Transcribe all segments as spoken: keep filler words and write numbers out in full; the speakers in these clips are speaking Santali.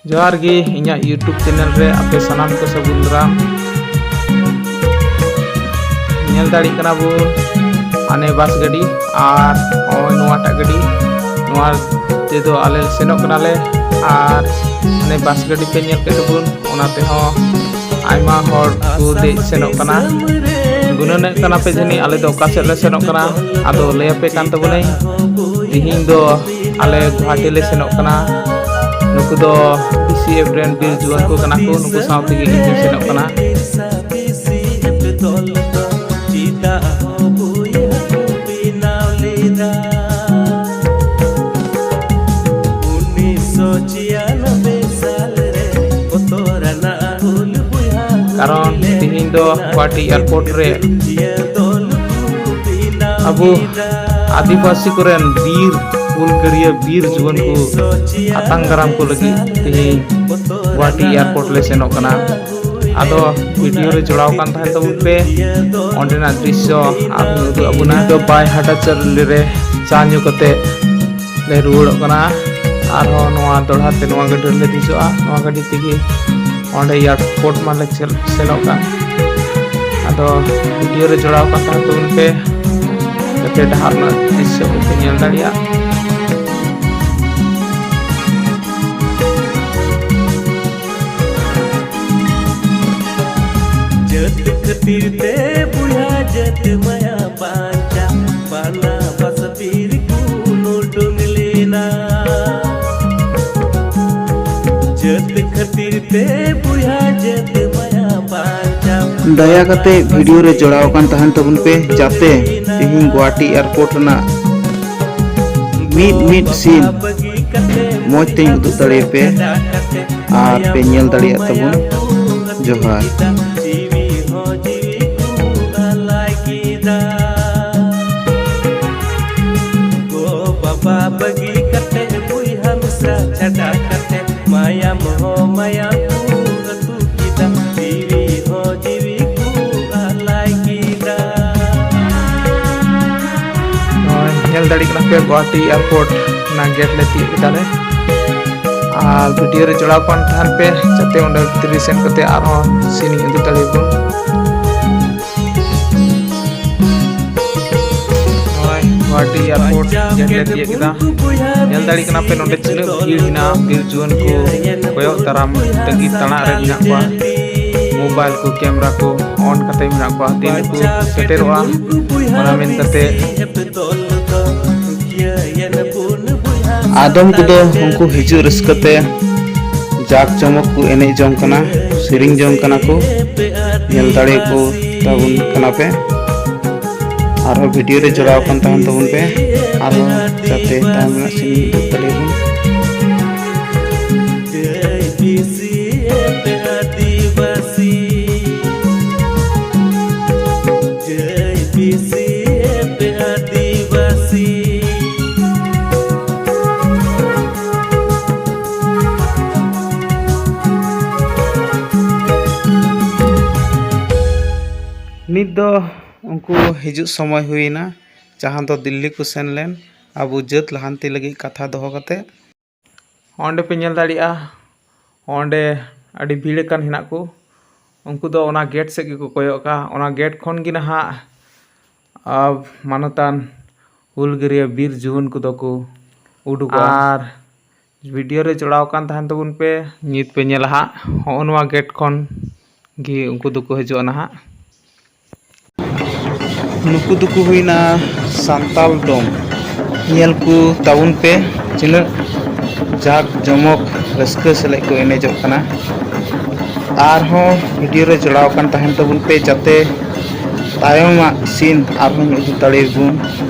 ᱡᱚᱦᱟᱨ ᱜᱮ ᱤᱧᱟᱹᱜ YouTube channel ᱨᱮ ᱟᱯᱮ ᱥᱟᱱᱟᱢ ᱠᱚ ᱥᱟᱹᱜᱩᱱ ᱫᱟᱨᱟᱢ᱾ ᱧᱮᱞ ᱫᱟᱲᱮᱭᱟᱜ ᱠᱟᱱᱟ ᱵᱚᱱ ᱦᱟᱱᱮ ᱵᱟᱥ ᱜᱟᱹᱰᱤ ᱟᱨ ᱱᱚᱜᱼᱚᱭ ᱱᱚᱣᱟᱴᱟᱜ ᱜᱟᱹᱰᱤ, ᱱᱚᱣᱟ ᱛᱮᱫᱚ ᱟᱞᱮ ᱥᱮᱱᱚᱜ ᱠᱟᱱᱟᱞᱮ᱾ ᱟᱨ ᱦᱟᱱᱮ ᱵᱟᱥ ᱜᱟᱹᱰᱤ ᱯᱮ ᱧᱮᱞ ᱠᱮᱫ ᱛᱟᱵᱚᱱ, ᱚᱱᱟ ᱛᱮᱦᱚᱸ ᱟᱭᱢᱟ ᱦᱚᱲ ᱠᱚ ᱫᱮᱡ ᱥᱮᱱᱚᱜ ᱠᱟᱱᱟ᱾ ᱜᱩᱱᱟᱹᱱᱚᱜ ᱠᱟᱱᱟ ᱯᱮ ᱡᱟᱹᱱᱤᱡ ᱟᱞᱮ ᱫᱚ ᱚᱠᱟ ᱥᱮᱫ ᱞᱮ ᱥᱮᱱᱚᱜ ᱠᱟᱱᱟ᱾ ᱟᱫᱚ ᱞᱟᱹᱭ ᱟᱯᱮ ᱠᱟᱱ ᱛᱟᱵᱚᱱᱟᱹᱧ, ᱛᱤᱦᱤᱧ ᱫᱚ ᱟᱞᱮ ᱜᱩᱣᱟᱦᱟᱴᱤ ᱞᱮ ᱥᱮᱱᱚᱜ ᱠᱟᱱᱟ᱾ ᱱᱩᱠᱩ ᱫᱚ BCF ᱨᱮᱱ ᱵᱤᱨ ᱡᱩᱣᱟᱹᱱ ᱠᱚ ᱠᱟᱱᱟ ᱠᱚ, ᱱᱩᱠᱩ ᱥᱟᱶ ᱛᱮᱜᱮ ᱤᱧ ᱦᱚᱸᱧ ᱥᱮᱱᱚᱜ ᱠᱟᱱᱟ᱾ ᱠᱟᱨᱚᱱ ᱛᱤᱦᱤᱧ ᱫᱚ ᱜᱩᱣᱟᱦᱟᱴᱤ airport ᱨᱮ ᱟᱵᱚ ᱟᱹᱫᱤᱵᱟᱹᱥᱤ ᱠᱚᱨᱮᱱ ᱵᱤᱨ ᱦᱩᱞᱜᱟᱹᱨᱤᱭᱟᱹ ᱵᱤᱨ ᱡᱩᱣᱟᱹᱱ ᱠᱚ ᱟᱛᱟᱝ ᱫᱟᱨᱟᱢ ᱠᱚ ᱞᱟᱹᱜᱤᱫ ᱛᱤᱦᱤᱧ ᱜᱩᱣᱟᱦᱟᱴᱤ airport ᱞᱮ ᱥᱮᱱᱚᱜ ᱠᱟᱱᱟ᱾ ᱟᱫᱚ video ᱨᱮ ᱡᱚᱲᱟᱣ ᱠᱟᱱ ᱛᱟᱦᱮᱱ ᱛᱟᱵᱚᱱ ᱯᱮ, ᱚᱸᱰᱮᱱᱟᱜ ᱫᱨᱤᱥᱥᱚ ᱟᱨ ᱩᱫᱩᱜ ᱟᱵᱚᱱᱟ᱾ ᱫᱚ ᱵᱟᱭ ᱦᱟᱴᱟ ᱪᱟᱨᱞᱤ ᱨᱮ ᱪᱟ ᱧᱩ ᱠᱟᱛᱮ ᱞᱮ ᱨᱩᱣᱟᱹᱲᱚᱜ ᱠᱟᱱᱟ᱾ ᱟᱨᱦᱚᱸ ᱱᱚᱣᱟ ᱫᱚᱲᱦᱟ ᱛᱮ ᱱᱚᱣᱟ ᱜᱟᱹᱰᱤ ᱨᱮᱞᱮ ᱫᱮᱡᱚᱜᱼᱟ᱾ ᱱᱚᱣᱟ ᱜᱟᱹᱰᱤ ᱛᱮᱜᱮ ᱚᱸᱰᱮ airport ᱢᱟᱞᱮ ᱪᱟᱞ-, ᱥᱮᱱᱚᱜ ᱠᱟᱱ᱾ ᱟᱫᱚ video ᱨᱮ ᱡᱚᱲᱟᱣ ᱠᱟᱱ ᱛᱟᱦᱮᱸ ᱛᱟᱵᱚᱱ ᱯᱮ, ᱡᱟᱛᱮ ᱰᱟᱦᱟᱨ ᱨᱮᱱᱟᱜ ᱫᱨᱤᱥᱥᱚ ᱠᱚᱯᱮ ᱧᱮᱞ ᱫᱟᱲᱮᱭᱟᱜ᱾ ᱡᱟᱹᱛ ᱠᱷᱟᱹᱛᱤᱨ ᱛᱮ ᱵᱚᱭᱦᱟ ᱡᱟᱹᱛ ᱢᱟᱭᱟ ᱵᱟᱧᱪᱟᱣ, ᱵᱟᱱᱟ ᱵᱟᱥ ᱵᱤᱨ ᱠᱚ ᱩᱰᱩᱝ ᱞᱮᱱᱟ᱾ ᱡᱟᱹᱛ ᱠᱷᱟᱹᱛᱤᱨ ᱛᱮ ᱵᱚᱭᱦᱟ ᱡᱟᱹᱛ ᱢᱟᱭᱟ ᱵᱟᱧᱪᱟᱣ᱾ ᱫᱟᱭᱟ ᱠᱟᱛᱮ video ᱨᱮ ᱡᱚᱲᱟᱣ ᱟᱠᱟᱱ ᱛᱟᱦᱮᱱ ᱛᱟᱵᱚᱱ ᱯᱮ, ᱡᱟᱛᱮ ᱛᱮᱦᱮᱧ ᱜᱩᱣᱟᱦᱟᱴᱤ airport ᱨᱮᱱᱟᱜ ᱢᱤᱫ ᱢᱤᱫ scene ᱢᱚᱡᱽ ᱛᱮᱧ ᱩᱫᱩᱜ ᱫᱟᱲᱮᱭᱟᱯᱮ᱾ ᱟᱨ ᱯᱮ ᱧᱮᱞ ᱫᱟᱲᱮᱭᱟᱜ ᱛᱟᱵᱚᱱ᱾ ᱡᱚᱦᱟᱨ᱾ ᱵᱟᱹᱜᱤ ᱠᱟᱛᱮ ᱵᱚᱭᱦᱟ ᱢᱤᱥᱨᱟ ᱪᱷᱟᱰᱟ ᱠᱟᱛᱮ ᱢᱟᱭᱟᱢ ᱦᱚᱸ ᱢᱟᱭᱟᱢ ᱠᱚ ᱟᱹᱛᱩ ᱠᱮᱫᱟ᱾ ᱡᱤᱣᱤ ᱦᱚᱸ ᱡᱤᱣᱤ ᱠᱚ ᱟᱞᱟᱭ ᱠᱮᱫᱟ᱾ ᱱᱚᱜᱼᱚᱭ ᱧᱮᱞ ᱫᱟᱲᱮᱭᱟᱜ ᱠᱟᱱᱟ ᱯᱮ, ᱜᱩᱣᱟᱦᱟᱴᱤ airport ᱚᱱᱟ gate ᱞᱮ ᱛᱤᱭᱳᱜ ᱠᱮᱫᱟ ᱞᱮ᱾ ᱟᱨ ᱵᱷᱤᱰᱤᱭᱳ ᱨᱮ ᱡᱚᱲᱟᱣ ᱠᱟᱱ ᱛᱟᱦᱮᱱ ᱯᱮ, ᱡᱟᱛᱮ ᱚᱸᱰᱮ ᱵᱷᱤᱛᱨᱤ ᱨᱮ ᱥᱮᱱ ᱠᱟᱛᱮ ᱟᱨᱦᱚᱸ ᱥᱤᱱᱤᱧ ᱩᱫᱩᱜ ᱫᱟᱲᱮᱭᱟᱵᱚᱱ᱾ ᱱᱚᱜᱼᱚᱭ ᱜᱩᱣᱟᱦᱟᱴᱤ ᱮᱭᱟᱨᱯᱳᱨᱴ ᱡᱮᱴ ᱞᱮ ᱛᱤᱭᱟᱹᱜ ᱠᱮᱫᱟ᱾ ᱧᱮᱞ ᱫᱟᱲᱮᱭᱟᱜ ᱠᱟᱱᱟ ᱯᱮ, ᱱᱚᱰᱮ ᱛᱤᱱᱟᱹᱜ ᱵᱷᱤᱲ ᱦᱮᱱᱟᱜᱼᱟ᱾ ᱵᱤᱨ ᱡᱩᱣᱟᱹᱱ ᱠᱚ ᱠᱚᱭᱚᱜ ᱫᱟᱨᱟᱢ ᱛᱟᱹᱜᱤ ᱛᱟᱲᱟᱜ ᱨᱮ ᱢᱮᱱᱟᱜ ᱠᱚᱣᱟ᱾ ᱢᱳᱵᱟᱭᱤᱞ ᱠᱚ, ᱠᱮᱢᱮᱨᱟ ᱠᱚ ᱚᱱ ᱠᱟᱛᱮ ᱢᱮᱱᱟᱜ ᱠᱚᱣᱟ᱾ ᱛᱤᱱ ᱨᱮᱠᱚ ᱥᱮᱴᱮᱨᱚᱜᱼᱟ, ᱚᱱᱟ ᱢᱮᱱ ᱠᱟᱛᱮ ᱟᱫᱚᱢ ᱠᱚᱫᱚ ᱩᱱᱠᱩ ᱦᱤᱡᱩᱜ ᱨᱟᱹᱥᱠᱟᱹ ᱛᱮ ᱡᱟᱠ ᱡᱚᱢᱚᱠ ᱠᱚ ᱮᱱᱮᱡ ᱡᱚᱝ ᱠᱟᱱᱟ, ᱥᱮᱨᱮᱧ ᱡᱚᱝ ᱠᱟᱱᱟ ᱠᱚ᱾ ᱧᱮᱞ ᱫᱟᱲᱮᱭᱟᱠᱚ ᱛᱟᱵᱚᱱ ᱠᱟᱱᱟ ᱯᱮ᱾ ᱟᱨᱦᱚᱸ ᱵᱷᱤᱰᱤᱭᱳ ᱨᱮ ᱡᱚᱲᱟᱣ ᱟᱠᱟᱱ ᱛᱟᱦᱮᱱ ᱛᱟᱵᱚᱱ ᱯᱮ᱾ ᱟᱨᱦᱚᱸ ᱡᱟᱛᱮ ᱛᱟᱭᱚᱢ ᱨᱮᱱᱟᱜ ᱥᱤᱱ ᱩᱫᱩᱜ ᱫᱟᱲᱮᱭᱟᱵᱚᱱ᱾ ᱱᱤᱛ ᱫᱚ ᱩᱱᱠᱩ ᱦᱤᱡᱩᱜ ᱥᱚᱢᱚᱭ ᱦᱩᱭᱮᱱᱟ, ᱡᱟᱦᱟᱸ ᱫᱚ ᱫᱤᱞᱞᱤ ᱠᱚ ᱥᱮᱱ ᱞᱮᱱ ᱟᱵᱚ ᱡᱟᱹᱛ ᱞᱟᱦᱟᱱᱛᱤ ᱞᱟᱹᱜᱤᱫ ᱠᱟᱛᱷᱟ ᱫᱚᱦᱚ ᱠᱟᱛᱮ᱾ ᱚᱸᱰᱮ ᱯᱮ ᱧᱮᱞ ᱫᱟᱲᱮᱭᱟᱜᱼᱟ, ᱚᱸᱰᱮ ᱟᱹᱰᱤ ᱵᱷᱤᱲ ᱟᱠᱟᱱ ᱦᱮᱱᱟᱜ ᱠᱚ᱾ ᱩᱱᱠᱩ ᱫᱚ ᱚᱱᱟ ᱜᱮᱴ ᱥᱮᱫ ᱜᱮᱠᱚ ᱠᱚᱭᱚᱜ ᱠᱟᱜᱼᱟ᱾ ᱚᱱᱟ ᱜᱮᱴ ᱠᱷᱚᱱ ᱜᱮ ᱱᱟᱦᱟᱜ, ᱟᱨ ᱢᱟᱱᱚᱛᱟᱱ ᱦᱩᱞᱜᱟᱹᱨᱤᱭᱟᱹ ᱵᱤᱨ ᱡᱩᱣᱟᱹᱱ ᱠᱚᱫᱚ ᱠᱚ ᱩᱰᱩᱠᱚᱜᱼᱟ᱾ ᱟᱨ ᱵᱷᱤᱰᱤᱭᱳ ᱨᱮ ᱡᱚᱲᱟᱣ ᱟᱠᱟᱱ ᱛᱟᱦᱮᱱ ᱛᱟᱵᱚᱱ ᱯᱮ᱾ ᱱᱤᱛ ᱯᱮ ᱧᱮᱞᱟ ᱦᱟᱸᱜ, ᱦᱚᱸᱜᱼᱚ ᱱᱚᱣᱟ ᱜᱮᱴ ᱠᱷᱚᱱ ᱜᱮ ᱩᱱᱠᱩ ᱫᱚᱠᱚ ᱦᱤᱡᱩᱜᱼᱟ ᱱᱟᱦᱟᱜ᱾ ᱱᱩᱠᱩ ᱫᱚᱠᱚ ᱦᱩᱭᱱᱟ ᱥᱟᱱᱛᱟᱞ ᱰᱚᱢ᱾ ᱧᱮᱞ ᱠᱚ ᱛᱟᱵᱚᱱ ᱯᱮ, ᱛᱤᱱᱟᱹᱜ ᱡᱟᱠ ᱡᱚᱢᱚᱠ ᱨᱟᱹᱥᱠᱟᱹ ᱥᱮᱞᱮᱫ ᱠᱚ ᱮᱱᱮᱡᱚᱜ ᱠᱟᱱᱟ᱾ ᱟᱨᱦᱚᱸ ᱵᱷᱤᱰᱤᱭᱳ ᱨᱮ ᱡᱚᱲᱟᱣ ᱟᱠᱟᱱ ᱛᱟᱦᱮᱱ ᱛᱟᱵᱚᱱ ᱯᱮ, ᱡᱟᱛᱮ ᱛᱟᱭᱚᱢᱟᱜ ᱥᱤᱱ ᱟᱨᱦᱚᱸᱧ ᱩᱫᱩᱜ ᱫᱟᱲᱮᱭᱟᱵᱚᱱ᱾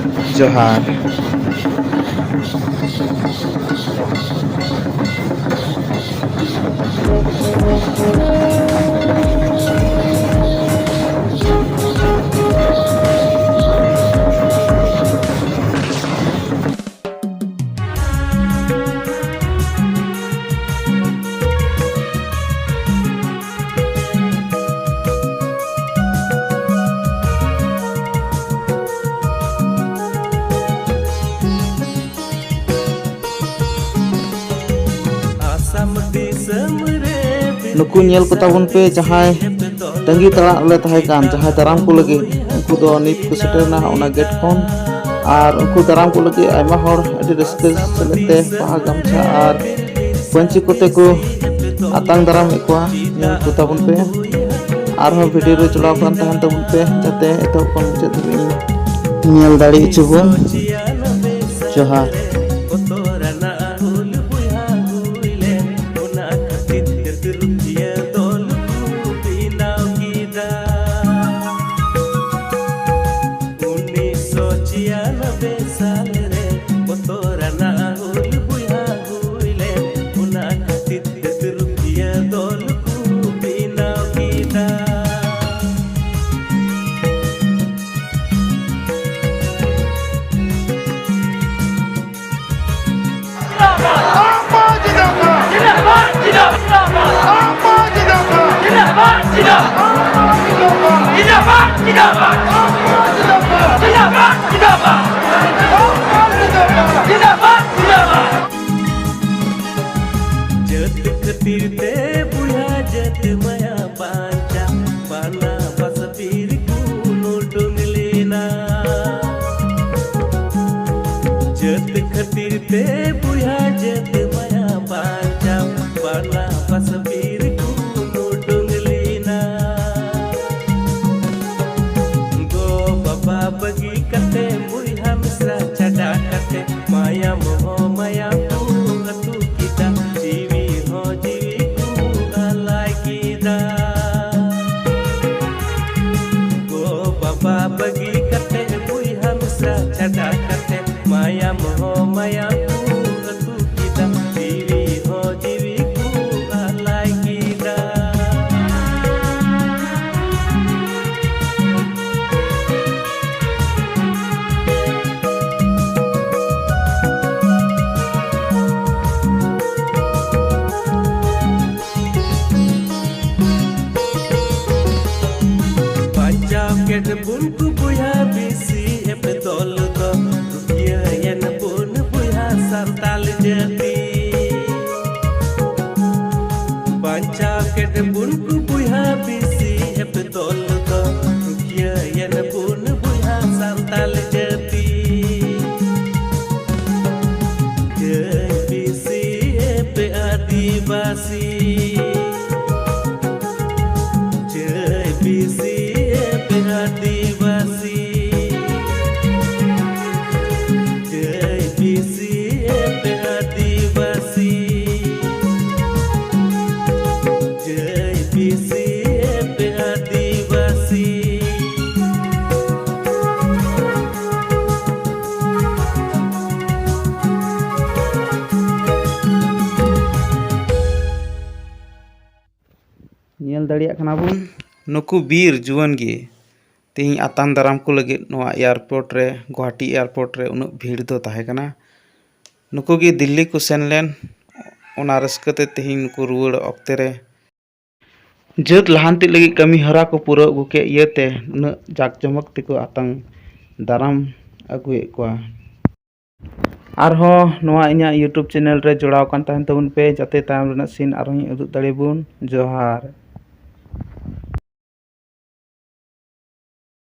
ᱡᱚᱦᱟᱨ᱾ ᱱᱩᱠᱩ ᱧᱮᱞ ᱠᱚ ᱛᱟᱵᱚᱱ ᱯᱮ, ᱡᱟᱦᱟᱸᱭ ᱛᱟᱺᱜᱤ ᱛᱟᱲᱟᱜ ᱨᱮᱞᱮ ᱛᱟᱦᱮᱸ ᱠᱟᱱ, ᱡᱟᱦᱟᱸᱭ ᱫᱟᱨᱟᱢ ᱠᱚ ᱞᱟᱹᱜᱤᱫ, ᱩᱱᱠᱩ ᱫᱚ ᱱᱤᱛ ᱠᱚ ᱥᱮᱴᱮᱨ ᱮᱱᱟ ᱚᱱᱟ ᱜᱮᱴ ᱠᱷᱚᱱ᱾ ᱟᱨ ᱩᱱᱠᱩ ᱫᱟᱨᱟᱢ ᱠᱚ ᱞᱟᱹᱜᱤᱫ ᱟᱭᱢᱟ ᱦᱚᱲ ᱟᱹᱰᱤ ᱨᱟᱹᱥᱠᱟᱹ ᱥᱮᱞᱮᱫ ᱛᱮ ᱵᱟᱦᱟ ᱜᱟᱢᱪᱷᱟ ᱟᱨ ᱯᱟᱹᱧᱪᱤ ᱠᱚᱛᱮ ᱠᱚ ᱟᱛᱟᱝ ᱫᱟᱨᱟᱢᱮᱫ ᱠᱚᱣᱟ᱾ ᱧᱮᱞ ᱠᱚ ᱛᱟᱵᱚᱱ ᱯᱮ, ᱟᱨᱦᱚᱸ ᱵᱷᱤᱰᱤᱭᱳ ᱨᱮ ᱡᱚᱲᱟᱣ ᱠᱟᱱ ᱛᱟᱦᱮᱱ ᱛᱟᱵᱚᱱ ᱯᱮ, ᱡᱟᱛᱮ ᱮᱛᱚᱦᱚᱵ ᱠᱷᱚᱱ ᱢᱩᱪᱟᱹᱫ ᱫᱷᱟᱹᱵᱤᱡ ᱧᱮᱞ ᱫᱟᱲᱮ ᱦᱚᱪᱚ ᱵᱚᱱ᱾ ᱡᱚᱦᱟᱨ᱾ ᱩᱱᱤᱥᱥᱚ ᱪᱷᱤᱭᱟᱱᱚᱵᱵᱳᱭ ᱥᱟᱞ ᱨᱮ ᱵᱚᱛᱚᱨᱟᱱᱟᱜ ᱦᱩᱞ ᱵᱚᱭᱦᱟ ᱦᱩᱭ ᱞᱮᱱ, ᱚᱱᱟ ᱠᱷᱟᱹᱛᱤᱨ ᱛᱮ ᱛᱩᱨᱩᱠᱤᱭᱟᱹ ᱫᱚᱞ ᱠᱚ ᱵᱮᱱᱟᱣ ᱠᱮᱫᱟ᱾ ᱡᱟᱹᱛ ᱠᱷᱟᱹᱛᱤᱨ ᱛᱮ ᱵᱚᱭᱦᱟ ᱡᱟᱹᱛ ᱢᱟᱭᱟ ᱵᱟᱧᱪᱟᱣ, ᱵᱟᱱᱟ ᱵᱟᱥ ᱵᱤᱨ ᱠᱷᱚᱱ ᱩᱰᱩᱝ ᱞᱮᱱᱟ᱾ ᱡᱟᱹᱛ ᱠᱷᱟᱹᱛᱤᱨ ᱛᱮ ᱵᱚᱭᱦᱟ ᱡᱟᱹᱛ ᱢᱟᱭᱟ ᱵᱟᱧᱪᱟᱣ, ᱵᱟᱱᱟ ᱵᱟᱥ ᱵᱤᱨ ᱠᱷᱚᱱ ᱩᱰᱩᱝ ᱞᱮᱱᱟ᱾ ᱜᱚ ᱵᱟᱵᱟ ᱵᱟᱹᱜᱤ ᱠᱟᱛᱮ, ᱵᱚᱭᱦᱟ ᱢᱤᱥᱨᱟ ᱪᱷᱟᱰᱟ ᱠᱟᱛᱮ, ᱢᱟᱭᱟᱢ ᱦᱚᱸ ᱢᱟᱭᱟᱢ ᱠᱚ ᱟᱹᱛᱩ ᱠᱮᱫᱟ, ᱡᱤᱣᱤ ᱦᱚᱸ ᱡᱤᱣᱤ ᱠᱚ ᱟᱞᱟᱭ ᱠᱮᱫᱟ᱾ ᱠᱮᱫ ᱵᱚᱱ ᱠᱚ ᱵᱚᱭᱦᱟ ᱵᱤᱥᱤ ᱮᱯᱮ ᱫᱚᱞ ᱫᱚ, ᱨᱩᱠᱷᱤᱭᱟᱹᱭᱮᱱ ᱵᱚᱱ ᱵᱚᱭᱦᱟ ᱥᱟᱱᱛᱟᱞ ᱡᱟᱹᱛᱤ᱾ ᱡᱟᱹᱭ ᱵᱤᱥᱤ ᱮᱯᱮ ᱟᱹᱫᱤᱵᱟᱹᱥᱤ᱾ ᱡᱟᱹᱭ ᱵᱤᱥᱤ ᱮᱯᱮ ᱟᱹᱫᱤᱵᱟᱹᱥᱤ᱾ ᱡᱟᱹᱭ ᱵᱤᱥᱤ ᱮᱯᱮ ᱟᱹᱫᱤᱵᱟᱹᱥᱤ᱾ ᱡᱟᱹᱭ ᱵᱤᱥᱤ ᱮᱯᱮ ᱟᱹᱫᱤᱵᱟᱹᱥᱤ᱾ ᱧᱮᱞ ᱫᱟᱲᱮᱭᱟᱜ ᱠᱟᱱᱟ ᱵᱚᱱ, ᱱᱩᱠᱩ ᱵᱤᱨ ᱡᱩᱣᱟᱹᱱ ᱜᱮ ᱛᱮᱦᱮᱧ ᱟᱛᱟᱝ ᱫᱟᱨᱟᱢ ᱠᱚ ᱞᱟᱹᱜᱤᱫ ᱱᱚᱣᱟ ᱮᱭᱟᱨᱯᱳᱨᱴ ᱨᱮ, ᱜᱩᱣᱟᱦᱟᱴᱤ ᱮᱭᱟᱨᱯᱳᱨᱴ ᱨᱮ ᱩᱱᱟᱹᱜ ᱵᱷᱤᱲ ᱫᱚ ᱛᱟᱦᱮᱸ ᱠᱟᱱᱟ᱾ ᱱᱩᱠᱩ ᱜᱮ ᱫᱤᱞᱞᱤ ᱠᱚ ᱥᱮᱱ ᱞᱮᱱ, ᱚᱱᱟ ᱨᱟᱹᱥᱠᱟᱹ ᱛᱮ ᱛᱮᱦᱮᱧ ᱱᱩᱠᱩ ᱨᱩᱣᱟᱹᱲ ᱚᱠᱛᱮ ᱨᱮ ᱡᱟᱹᱛ ᱞᱟᱦᱟᱱᱛᱤ ᱞᱟᱹᱜᱤᱫ ᱠᱟᱹᱢᱤ ᱦᱚᱨᱟ ᱠᱚ ᱯᱩᱨᱟᱹᱣ ᱟᱹᱜᱩ ᱠᱮᱫ ᱤᱭᱟᱹᱛᱮ ᱩᱱᱟᱹᱜ ᱡᱟᱠ ᱡᱚᱢᱚᱠ ᱛᱮᱠᱚ ᱟᱛᱟᱝ ᱫᱟᱨᱟᱢ ᱟᱹᱜᱩᱭᱮᱫ ᱠᱚᱣᱟ᱾ ᱟᱨᱦᱚᱸ ᱱᱚᱣᱟ ᱤᱧᱟᱹᱜ YouTube ᱪᱮᱱᱮᱞ ᱨᱮ ᱡᱚᱲᱟᱣ ᱠᱟᱱ ᱛᱟᱦᱮᱱ ᱛᱟᱵᱚᱱ ᱯᱮ, ᱡᱟᱛᱮ ᱛᱟᱭᱚᱢ ᱨᱮᱱᱟᱜ ᱥᱤᱱ ᱟᱨᱦᱚᱸᱧ ᱩᱫᱩᱜ ᱫᱟᱲᱮᱭᱟᱵᱚᱱ᱾ ᱡᱚᱦᱟᱨ᱾